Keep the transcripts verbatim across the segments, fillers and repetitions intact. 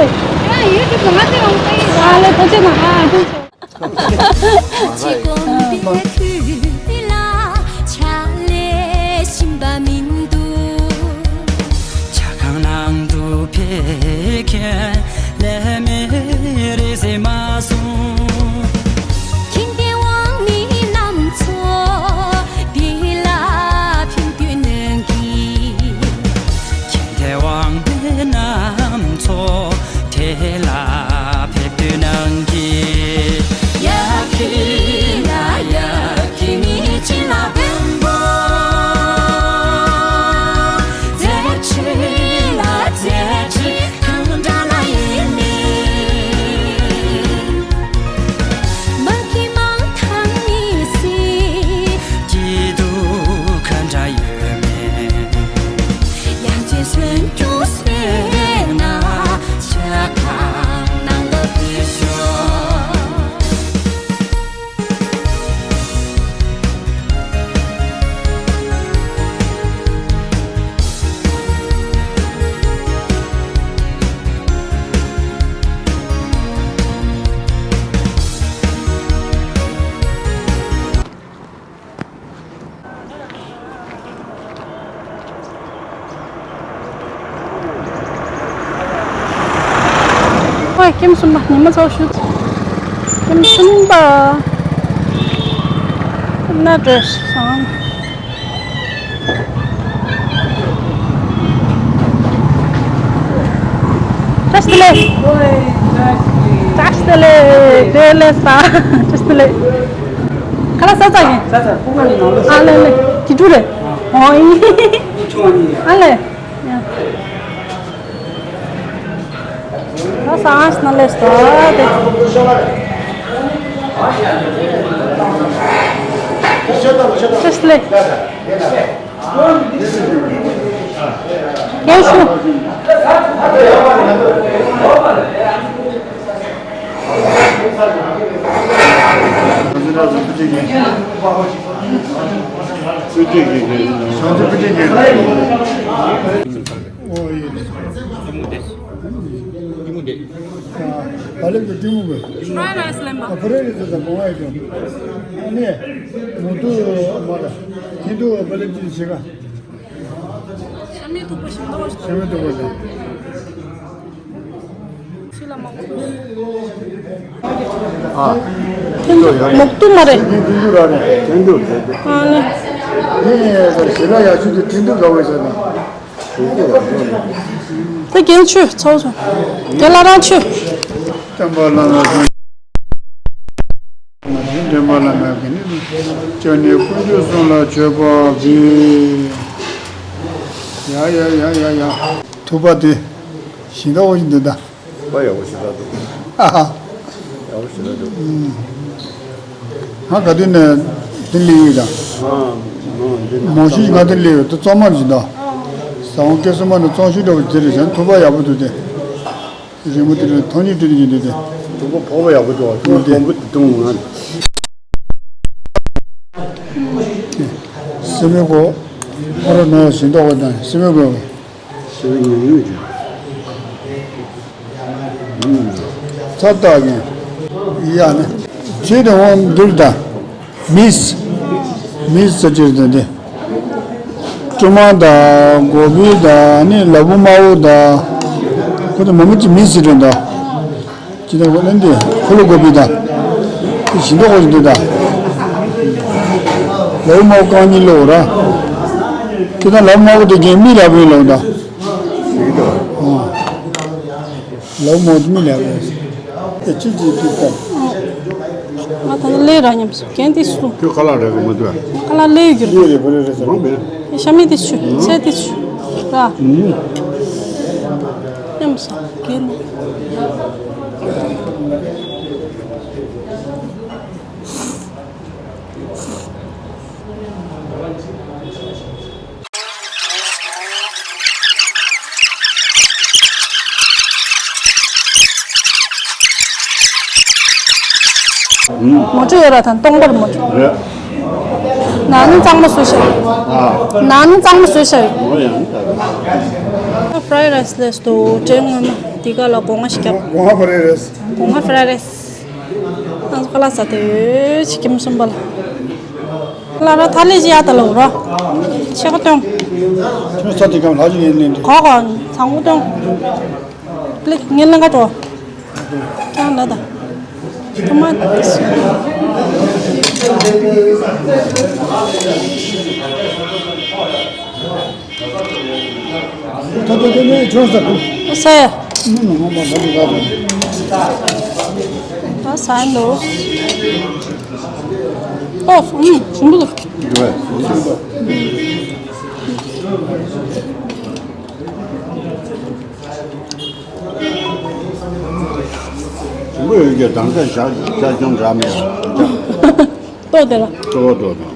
ཡང་ཡུལ་གྱི་བུ་ང་ཚོའི་ཡོང་པའི་ཨ་ལེ་ཐུགས་རྗེ་གནང་ཨ་ཐུགས་རྗེ་ཆེ། ཅི་གོམ་པའི་ཁུལ་ལ་ཆ་ལས་ཤིན་པ་མི་འདུག་ཆ་ཁང་ནང་དུ་ཕེབས་མཁན་ལས་མེད་རེད་ཟེར་མ་སོང་། ཁྱིམ་སྡེ་དབང་མི་རྣམ་ཚོ་འདི་ལ་ཕེབས་དུས་ནང་གི་ཁྱིམ་སྡེ་དབང་མི་རྣམ་ཚོ་དེ་ལ་ཕེབས་དུས་ནང་གི་ཡ་ཁི་ལ་ཡ་ཁི་མི་ཅི་ལ་བེམ་པོ། ཨོ། ཀེམ་གསུམ་པ་ཉི་མ་ཚོགས་ཞུ། ཀེམ་གསུམ་པ་ན་འགྲོ་སོང་། བཀྲ་ཤིས་བདེ་ལེགས། བཀྲ་ཤིས་བདེ་ལེགས། བདེ་ལེགས་ས། བཀྲ་ཤིས་བདེ་ལེགས། ཁ་ལག་ཟ་ཚར་གི་ས་ས་ཕུག་ནང་ལ་ཨ་ལེ་ལེ། དེ་དྲུག་རེད། ཨོ་ཡིན། ཆུང་བ་གཉིས། ཨ་ལེ། ཡ། ད་སང་ཨ་སྣ་ལེ་སྟོ་དེ། བཀྲ་ཤིས་བདེ་ལེགས། ཡ་ཤུ། བ་ལེབ་ཀྱི་ཏི་མུ་གི། Fried rice ལེན་པ། ཨ། fried rice ད་གོང་ཨེ་ཀྱང་། ཨ་ནི། མུ་ཏུ་མ་ར། ཐིན་དུ་བ་ལེབ་ཀྱི་ཕྱེད་ཀ། ཤ་མེད་ཐུག་པ་ཞིམ་མདོག་ཞིག་ཤ་མེད་ཐུག་པ་ཞིག་ཕྱི་ལ་མོག་ཏུ། ཨ། ཐིན་དུ་མོག་ཏུ་མ་རེད། ཐིན་དུ་ར་རེད། ཐིན་དུ་རེད། ཨ་ནི། ནི་ཞེ་ལ་ཡ་ཆུ་དུ་ཐིན་དུ་ག་བས་ཟེར་ན། དེ་རྒན་ཆུ་ཚོགས་སོང་། རྒན་ལགས་རང་ཆུ། སྟོན་པ་བླ་མ་གསུམ། འདྲེན་པ་བླ་མ་གི་ནི། སྤྱན་ནི་དཀོན་མཆོག་གསུམ་ལ་མཆོད་པ་འབུལ། ཡ་ཡ་ཡ་ཡ་ཡ། ཐུག་པ་དེ་ཞིང་ཁ་འོ་ཞིག་འདི་ད། པ་ཡག་པོ་ཞིག་ད་འདུག་ཨ་ཧ། ཡག་པོ་ཞིག་ད་འདུག་ང་ག་དུས་ནས་དེ་ལས་ཡོད་ད། ཨ། མོ་ཤི་ང་དེ་ལས་ཡོད་དུ་གཙང་མ་ཞིག་ད། ས་འོང་སྐད་སོ་མ་ནས་གཙང་ཤུ་འདྲ་བོ་དེ་རེད་ཟེར་ཐུག་པ་ཡག་པོ་འདུག་དེ། རི་མོ་དེ་ལ་མཐོང་སྙིང་བྲོ་བ་ཞིག་འདུག་དེ། ཐུག་པ་ཕོག་པ་ཡག་པོ་འདུག་ཐུག་པ་སྦོམ་པོ་དེ་བཏུང་ང་། སེ་མོ་གོ། ཁོ་ར་ནོ་ཞིང་ཏོག་པ་དང་སེ་མོ་གོ། སེ་མོ་ཉུང་ཉུང་ཅིག་ཚ་བཏགས་ཀྱི། ཡ་ནི། ཚེ་དང་དབང་འདུལ་དང་། མིས། མིས་ཟེར་གྱི་རེད་དེ། ཀྲུ་མ་དང་གོ་བི་དང་ནི་ལ་ཕུག་དམར་པོ་དང་། ཁོ་ཚོ་མང་པོ་ཅིག་མིས་ཟེར་རེད་ད། ཅི་ད་ཁོ་ནི་འདི་ཁུ་ལུ་གོ་བི་དང་། དེ་བཞིན་དུ་ཁོ་ཚོ་འདི་དང་། ལ་ཕུག་དམར་པོ་རྐང་གཉིས་ལོག་ར། ཁྱེད་ད་ལ་ཕུག་དམར་པོ་དེ་རྒན་མི་ལ་ཕུག་ལོག་ད། ལ་ཕུག་དམར་པོ་དེ་མི་ལ་ཕུག་ད་ཅི་ཅི་ཅི་ད། ང་ད་ནི་ལས་ར་མཉམ་སོ་རྒན་དེ་སུ། ཁྱོད་ཁ་ལག་རེག་གི་མ་འདུག་ཁ་ལག་ལས་ཡོད་རྒྱུ་རེད། ཁྱོད་རེ་རེ་ཟེར་མང་པས། ཤ་མི་དེ་ཆུ་ཚལ་དེ་ཆུ་ར། མཉམ་སོ་རྒན་ནི། མོ་ཊ་ཡོད་ར་དང་སྟོང་པར་མོ་ཊ། རེད། ནང་ནི་གཙང་མ་བཟོས་བཞག་ཨ། ནང་ནི་གཙང་མ་བཟོས་བཞག་མོ་ཡང་ད། ཕ་རའི་རའི་སི་ལས་དུ་ཅན་ངོ་མ་འདི་ག་ལ་སྒོ་ང་ཞིག་རྒྱབ། སྒོ་ང་ཕ་རའི་རའི་སི། སྒོ་ང་ཕ་རའི་རའི་སི། ང་ཚོ་ཁ་ལག་ཟ་དེ་ཡོད་ཅིག་ཁྱིམ་གསུམ་པ་ལ། ལ་ར་ཐ་ལེ་ཅི་ཡ་ད་ལ་འུ་ར། ཆེ་ག་སྟོན། ཁྱོད་ས་དེ་གམ་ལ་ཅིག་ཡིན་ནི་འདི། གོ་གོ་ཚང་གུ་སྟོན། ལེགས་ངན་ལ་འགའ་འགྲོ། ཀྱང་ལ་ད། ཐ་མ། ད་ད་ད་ནས་ཇོ་ས་ཁུ། ས་ཡ། ཨོ་ཨུམ་ཞིམ་པོ་འདུག། ཞིམ་པོ་ཡོད་ཀྱི་དང་ས་ཞག་ཞག་ཅུང་འདྲ་མེད། ལྟོ་དེ་ལ། ལྟོ་ལྟོ་དང་།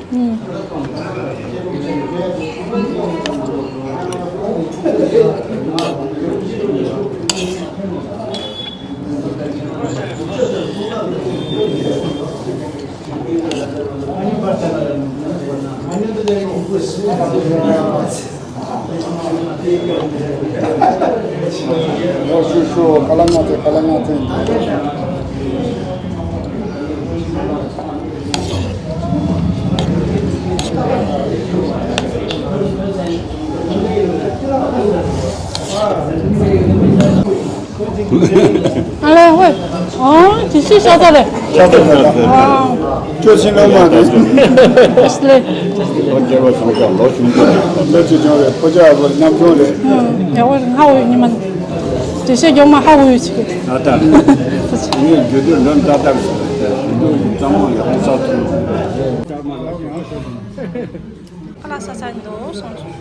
ཨ་ལེ་ཝེ། ཨོ་ཇི་སི་ཤ་ཚ་རེད། ཤ་ཚ་རེད། ཨ། ཁྱོད་ཤིང་ལོ་མ་རེད། ཨེ་སི་ལེ། ལོ་བརྒྱད་པ་སོང་ཙང་ལོ་ཆུང་ཙག་རེད། ལོ་ཆུང་ཆུང་རེད། ཕོ་རྒྱ་བར་མཉམ་ཆུང་རེད། ཡག་པོ་རེད། ཧ་གོ་ཡོད་ཉི་མ། འགྲེལ་བཤད་རྒྱོབ་མ་ཧ་གོ་ཡོད་ཅིག་ཨ་ད། ངས་རྒྱུ་དུས་ལོན་ཏག་ཏག་ཞིག་རེད། ཞུ་དུས་གཙང་མ་ཡག་པོ་ས་ཐུབ། ཁ་ལག་ས་ས་འདུག་སོང་ཚུལ།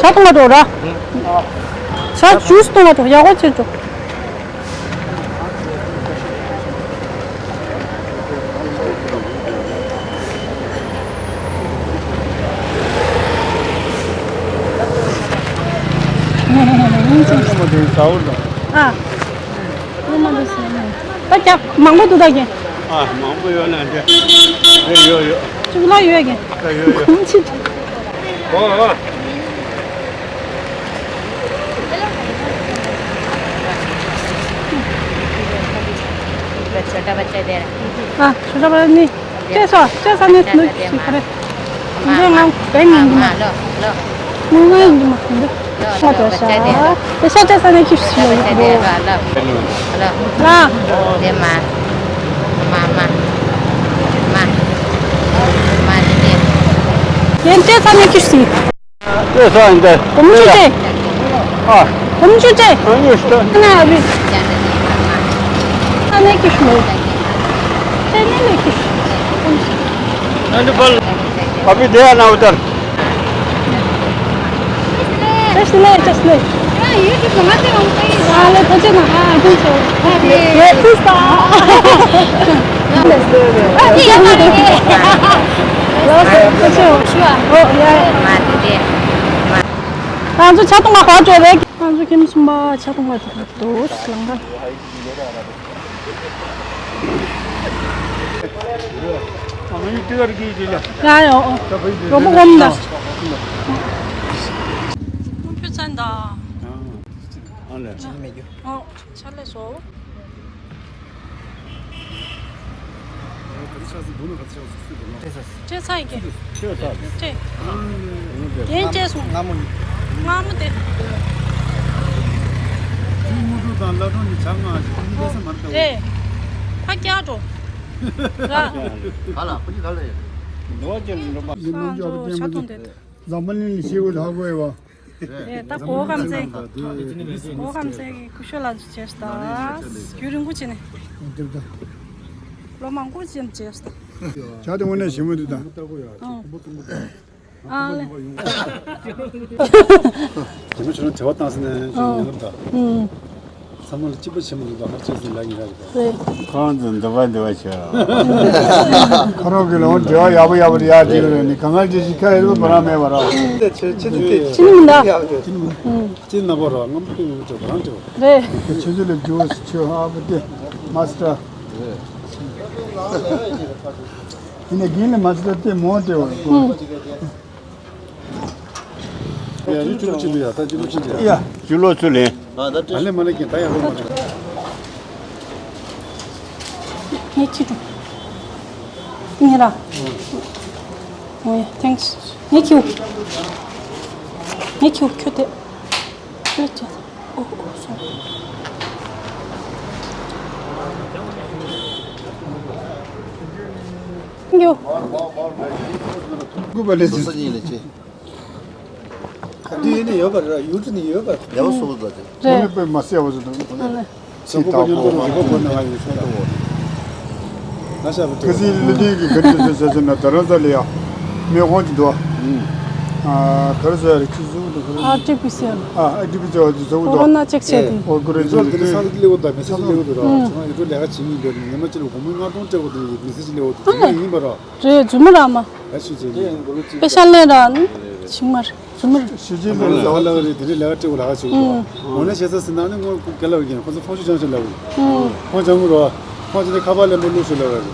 ཇ་འཐུང་བ་འགྲོ་ར། ཇ་ཇུས་འཐུང་བ་འགྲོ། ཡག་པོ་བྱེད་འགྲོ། ཨ། ད་ཀྱ་མང་པོ་འདུག་ད་ཀྱེ། ཨ། མང་པོ་ཡོད་ན་འདྲ། ཨེ་ཡོད་ཡོད། གཅིག་ལ་ཡོད་ཀྱེ། ཨ་ཡོད་ཡོད། གོམ་ཆི། ཨོ་ཨོ། छोटा बच्चा दे रहा। ཨ། ཆུ་ཚོད་པ་ནི། ལྕེ་ས་ལྕེ་ས་ནས་ནུས་ཤིག་ག་རེ། འདི་ང་བན་ཡིན་གྱི་མ། ལོ་ལོ། ངུ་ངུ་ཡིན་གྱི་མ་འདི། ལོ་ལོ། ལྕེ་ས་ལྕེ་ས་ནས་ཁྱི་ཤི་ཡོད་ཡོད་པོ། ལོ་ལོ། ལ། དེ་མ། མ་མ། མ། མ་དེ། ཡན་ལྕེ་ས་ནས་ཁྱི་ཤི། ལྕེ་ས་ཡིན་ཏེ། གོམ་ཆུ་ལྕེ། ཨ། གོམ་ཆུ་ལྕེ། ཨ་ཡོད་ཤི། ན་རི། ས་ནས་ཁྱི་ཤི་མོ། ས་ནས་ལས་ཁྱི་ཤི། ཨ་འདི་བལ། ཨ་བི་དེ་ཡ་ན་འུ་ཏར། ཅེས་ལེ་ཅེས་ལེ། ཨ་ལེ་ཕོ་ཅེ་ན་ཨ་ཁུ་ཆེ། ཡེ་ཁུ་སྟ། ཨ་ཅེ་ཡ་མ་རེད། ལོ་སེ་ཕོ་ཅེ། ཨོ་ཡ། ང་ཚོ་ཆ་ཏོང་ང་ག་བྲོས་རེད། ང་ཚོ་ཁྱིམ་གསུམ་པ་ཆ་ཏོང་ང་བྲོས་འདུག་ལང་ཀ། ཡ་ཡོ། རོ་པོ་གོམ་ད། ཁོང་ཁྱོད་ཚན་ད། ཨོ། ཆ་ལེ་སོ། ཅེ་ས་ཡི་གེ། ཅེ་ས། ཡན་ཅེ་སོང་། སྔ་མོ་ནི། སྔ་མོ་དེ། ཅི་མུ་ཏུ་དང་ལ་ཏོ་ནི་ཆ་ང་ཞིག་ཨེ། ཕ་སྐྱ་འགྲོ། ར། ག་ལ་ཕུ་ཅི་ག་ལ་ཡ། ནོ་ཅེ་ལ་འགྲོ་མ། ང་ཚོ་ཤ་ཐོང་དེ། འཛམ་བུ་གླིང་ལ་ཤེས་བོ་ལྷག་གོ་ཡ་བ། ཨེ་ད་གོ་ཁམས་ཚེ། གོ་ཁམས་ཚེ་གི་སྐུ་ཞོ་ལ་བྱས་ད། རྒྱུན་རིང་པོ་བྱས་ནས། ལོ་མང་པོ་ཅན་བྱས་ད། ཇ་དེ་དངོས་གནས་ཞིམ་པོ་འདུག་ད། ཨང་། ཨ་ལེ། དེ་མོ་ཆུ་ནང་བྲེལ་བ་བཏང་ཟིན་ནས་ཨང་། ཡིན་ལབ་ད། ཨང་། ཚང་མ་ལ་སྐྱིད་པོ་བྱེད་མི་འདུག་ད་ཧ་ཅང་ཟིན་ལ་ཉེ་ར་རེད། རེད། ཁོང་ཚོ་འདི་པ་འདི་པ་བྱས། ཁ་རོག་གི་ལོང་འབྲེལ་བ་ཡག་པོ་ཡག་པོ་ཡག་ཅིག་རེད་ནི་གང་ག་ཅིག་ཞིག་ཁ་ཡོད་པ་རང་མེད་པ་ར། ཕྱི་ནི་མི་འདའ། ཕྱི་ནི་ན་པོ་ར་ངམ་ཕུ་ངམ་ཅོ་རང་ཅོ། རེད། ཁྱེད་ཚོ་ལ་ཇུས་ཆོས་ཨ་བུ་ཏེ་མ་སི་ཏར། ཡིན་ནས་གིན་ལ་མ་སི་ཏར་ཏེ་མོ་ཏེ་བ། ཡ་ཡི་ཅུ་ལོ་ཅི་འདུག་ཡ་ད་ཅུ་ལོ་ཅི་འདུག་ཡ། ཅུ་ལོ་ཚུ་ལེན། ད་ལེ་མ་ལེ་གིན་ད་ཡ་རོ་མ་ལེ། ངས་ཁྱི་འགྲོ། ངས་ར། ཨོ་ཡ་ཐེངས། ངས་ཁྱིའུ། ངས་ཁྱིའུ་ཁྱོད་དེ། ཁྱོད་དེ། ཨོ་ཨོ་སོ། ཁྱིའུ། ཀུ་པ་ལེ་སི། འདི་ཡིན་ནི་ཡོད་པ་རེད། ཡུལ་དུ་ནི་ཡོད་པ་རེད། ཡག་སོ་ད་དེ། རེད། དཔེ་མ་སྲིད་བ་ཟེར་དང་། ཨ་ནི། སོ་པོ་གོ་མཉམ་དུ་རིག་པ་བོར་ན་ང་ཡིན་ཤོག་ཏུ་བོར། ན་ཤ་བུ་ཁ་སི་ལི་ལི་གི་ག་འདྲ་ཟེར་ཟེར་ཟེར་ན་ད་རང་ས་ལི་ཡ་མེ་ཧོང་གི་འདུག་ཨ་ག་རེ་ཟེར་རེད་ཁྱི་ཟུག་འདུག་ཨ་ཀྲི་པི་སི་ཨེལ། ཨ་ཨ་ཀྲི་པི་སི་ཨེལ་གི་ཟུག་འདུག་ཀོ་རོ་ན་ཅེག་བྱས་ཏེ། ཨོ་ཀོ་རོ་ན་ཅེག་བྱས་ཏེ། ཡུ་ཊུབ་ལ་མེ་སེ་ཇི་སླེབས་འདུག་ར། ཚང་མ་ཡུ་ཊུབ་ལས་ཀ་བྱེད་མི་འདུག་ཉི་མ་གཅིག་ལ་སྒོར་མོ་ལྔ་སྟོང་སྤྲད་དགོས་འདུག་མེ་སེ་ཇི་སླེབས་འདུག་ཨ་ནི། ཡིན་པ་ར། རེད། རྫུན་མ་ར་མ། ཨ་ཤི་ཅེ་ནི། པེ་ཤ་ལེན་ར་ནི་ཆིང་མར་རྫུན་མར། ཤི་ཅེ་ནི་ལ་ལ་རེད། དེ་རེད་ལ་ཅེ་གོ་ལ་ཅེ་གོ། འོ་ན་ཤེ་ས་སི་ན་ནི་ངོ་ག་ལ་གིན་ཁོ་ཚོ་ཕོ་ཤུ་ཅང་ཅེ་ལ་གོ། ཕོ་ཅང་གོ་རོ། ཕོ་ཅེ་ནི་ཁ་པ་ལེན་པོ་ལུ་ཤུ་ལ་རེད།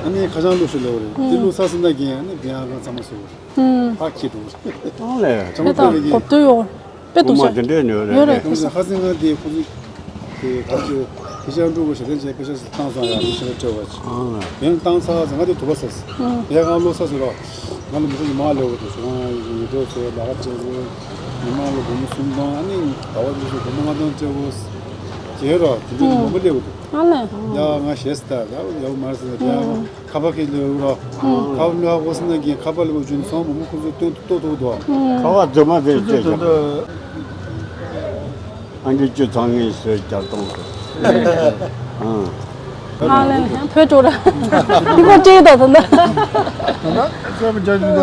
ཨ་ནི་ཁ་ཅང་ལུ་ཤུ་ལ་རེད། དེ་ལུ་ས་སི་ན་གིན་ཨ་ནི་བེ་ཨ་གང་ཚང་མ་སུ་རེད། ཕ་ཁྱི་དུ། ཨང་ལེ། ཅང་ད་གོ་དུ་ཡོ། དཔེ་འདུག་ཤ། དེ་འདྲས་ཉོས་རེད། ཡོད་རེད། ཁ་སང་ཧ་སེ་ང་དེ་ཁོ་ཚོ་དེ་ག་ཚོད་ཕི་ཤ་འགྲོ་དགོས་ཞེ་དྲན་བྱས་ཕི་ཤ་བཏང་སོང་ཡ་མི་ཤེས་ན་སྤྲད་པ་ཅིག་ཨང་ལ། ཡང་བཏང་ཚར་ཟེར་ང་དེ་དུ་བ་ཟེར། ཡ་ང་ལོ་ས་ཟེར་རོ། ང་ལ་མི་ཤེས་ཉི་མ་ལེ་བོ་དེ་ཟེར་ང་ཡི་འགྲོ་ཚོ་ལ་ཁ་སྤྲད་དགོས། ཉི་མ་ལ་སྒོར་མོ་སུམ་སྟོང་ཨ་ནི་ཟླ་བ་དེ་ཚོ་སྒོར་མོ་ལྔ་སྟོང་སྤྲད་དགོས། བྱས་རོ་དེ་འདྲ་མང་པོ་ལེ་བོ་འདུག་ཨ་ལེ། ཡ་ང་ཞེས་ད་ཡ་ཡ་མ་ཟེར་ཡ། ཁ་པར་ཁེ་ལེ་རོ། ཁ་པར་ལེ་བ་སི་ན་གིན་ཁ་པར་ལེ་བ་ཅུན་སོང་མོ་མོ་ཁོ་ཚོ་ཏོ་ཏོ་ཏོ་ཏོ། ཁ་པར་རྫུན་མ་དེ་ཅེ་ཅེ། ཨང་ཀི་བཅུ་ཚང་ངེས་སོས་བརྒྱ་སྟོང་དུ། ཨང་། ཨ་ལེ་ལེ་བོད་འགྲོ་ར། འདི་གོ་ཅེ་ད་ད་ན། ད་ན་ས་བ་རྒྱ་ཇུ་ད།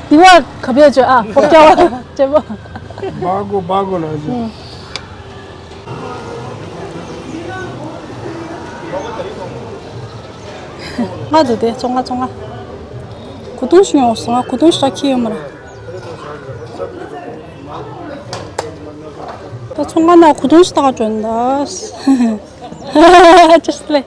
འདི་བ་ག་བེ་ཅོ་ཨ་ཧོབ་རྒྱ་བ་ཅེ་བ། བ་གོ་བ་གོ་ལ་ཅེ། ང་འདུག་སྟེ་བཙོང་ང་བཙོང་ང་། གོས་ཐུང་ཞིག་ཡོང་སོང་ང་། གོས་ཐུང་ཞིག་ར་ཁྱེར་ཡོང་མ་ར། ད་བཙོང་ང་ན་གོས་ཐུང་ཞིག་ད་ག་འགྲོ་ན་ད། ཅི་སླེ།